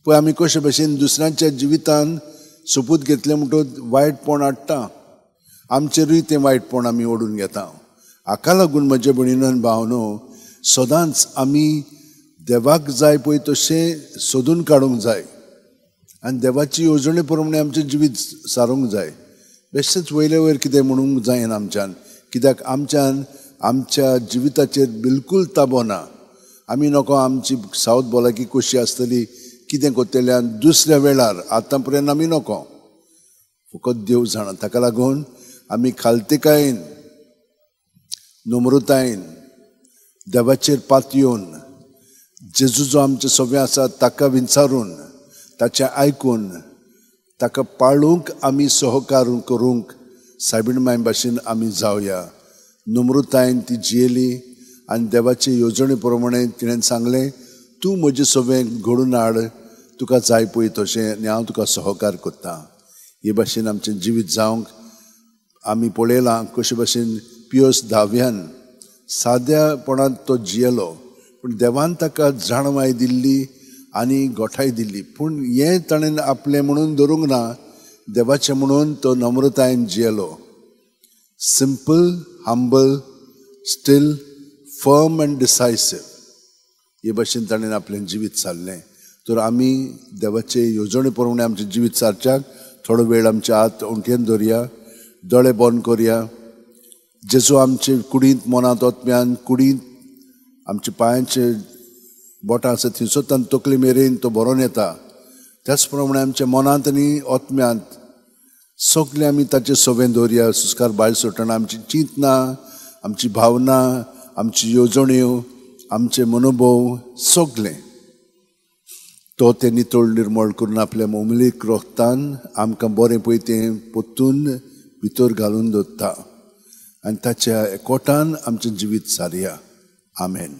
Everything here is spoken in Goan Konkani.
पळय आमी कशे भशेन दुसऱ्यांच्या जिवितान सोपूत घेतले म्हणटकच वायटपण हाडटा, आमचेरूय तें वायटपण आमी ओडून घेता. हाका लागून म्हजे भयणीनो आनी भावनो, सदांच आमी देवाक जाय पळय तशें सोदून काडूंक जाय आनी देवाची येवजणे प्रमाणे आमचें जिवीत सारूंक जाय. बेश्टेच वयले वयर कितें म्हणूंक जायना आमच्यान, कित्याक आमच्यान आमच्या जिविताचेर बिलकूल ताबो ना. आमी नको आमची सावथ भलायकी कशी आसतली, कितें करतले आनी दुसऱ्या वेळार आतां पर्यंत आमी नको, फकत देव जाणा. ताका लागून आमी खालतेकायेन, नम्रतायेन, देवाचेर पातयेवन, जेजू जो आमचे सगळें आसा ताका विचारून, ताचें आयकून, ताका पाळूंक आमी सहकार करूंक सायबीण माय भाशेन आमी जावया. नम्रतायेन ती जियेली आनी देवाचे येवजणे प्रमाणे तिणें सांगलें, तूं म्हजें सगळें घडून हाड, तुका जाय पळय तशें, आनी हांव तुका सहकार करतां. हे भाशेन आमचें जिवीत जावंक आमी पळयलां कशे भाशेन पियस धाव्यान साद्यापणांत तो जियेलो, पूण देवान ताका जाणवाय दिल्ली आनी गोठाय दिल्ली. पूण हें ताणें आपलें म्हणून धरूंक ना, देवाचें म्हणून तो नम्रतायेन जियेलो. Simple, humble, still, firm and decisive, हे भाशेन ताणें आपलें जिवीत सारलें. तर आमी देवाचे येवजणे प्रमाणे आमचें जिवीत सारच्याक थोडो वेळ आमचे हात ओंठयेन दवरया, दोळे बंद करया. जेजू आमचे कुडींत, मनांत, आत्म्यान, कुडींत, आमच्या पांयांचे बोटां आसा थंयसर तांकां तकली मेरेन तो भरोन येता. त्याच प्रमाणे आमच्या मनांत आनी आत्म्यांत सगळें आमी ताचे सवें दवरया. सुस्कार भायर सोडटना आमची चिंतना, आमची भावना, आमची येवजण्यो, आमचे मनोभव सगळें तो तें नितळ निर्मळ करून आपल्या मोमलीक रोगतान आमकां बरें पळय तें परतून भितर घालून दवरता आनी ताच्या एकवटान आमचें जिवीत सारया. आमेन.